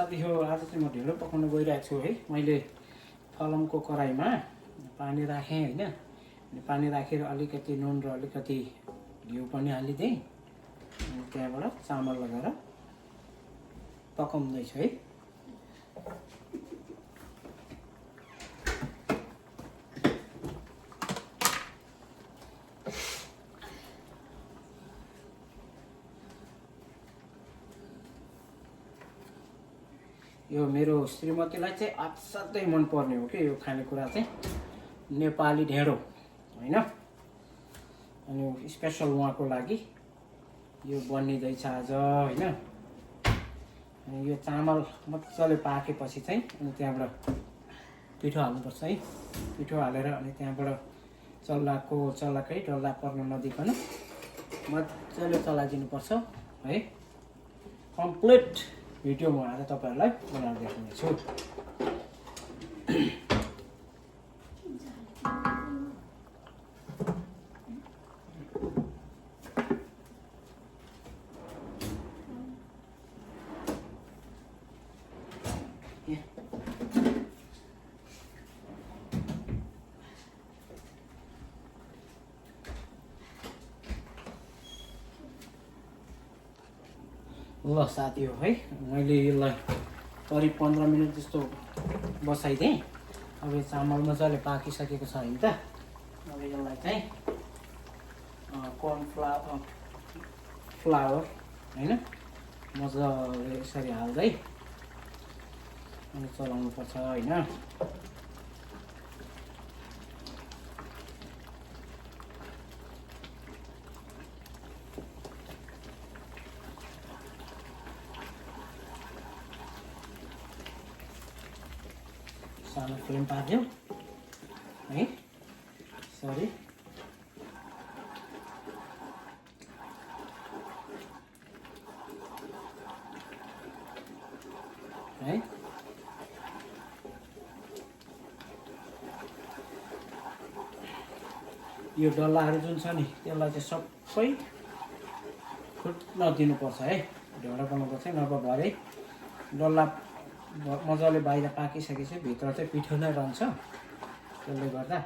साथी हो आज चाहिँ म ढिँडो पकाउन गइरहेको छु है। मैले फलमको कराईमा पानी राखेँ होइन। अनि पानी राखेर अलिकति नुन र अलिकति घिउ पनि हालिदिएँ। अनि त्यहाँबाट चामल लगाएर पकाउँदैछु है। यो मेरो श्रीमतीलाई चाहिँ असाध्यै मन पर्ने हो कि यो खानेकुरा चाहिँ नेपाली ढेँडो होइन। अनि स्पेसल उहाँको लागि यो बनिँदैछ आज होइन। अनि यो चामल मजाले पाकेपछि चाहिँ अनि त्यहाँबाट पिठो हाल्नुपर्छ है। पिठो हालेर अनि त्यहाँबाट चल्लाकै डल्ला पर्न नदिकन मजाले चलाइदिनुपर्छ है। कम्प्लिट भिडियो म आज तपाईहरुलाई बनाएर देखाउनेछु। ल साथी हो है, मैले यसलाई करिब 15 मिनट जस्तो बसाइदिएँ। अब यो चामल मजाले पाकिसकेको छ हैन त। अब यसलाई चाहिँ कर्न फ्लावर हैन मजाले यसरी हाल्दै अनि चलाउनु पर्छ हैन। सानो फ्लेम पार्दियो है। सरी है। यो डल्लाहरू जुन छ नि त्यसलाई चाहिँ सबै फुट्न दिनुपर्छ है। ढेँडो बनाउँदा चाहिँ नभए भरे डल्ला मजाले बाहिर पाकिसकेपछि भित्र चाहिँ पिठो नै रहन्छ। त्यसले गर्दा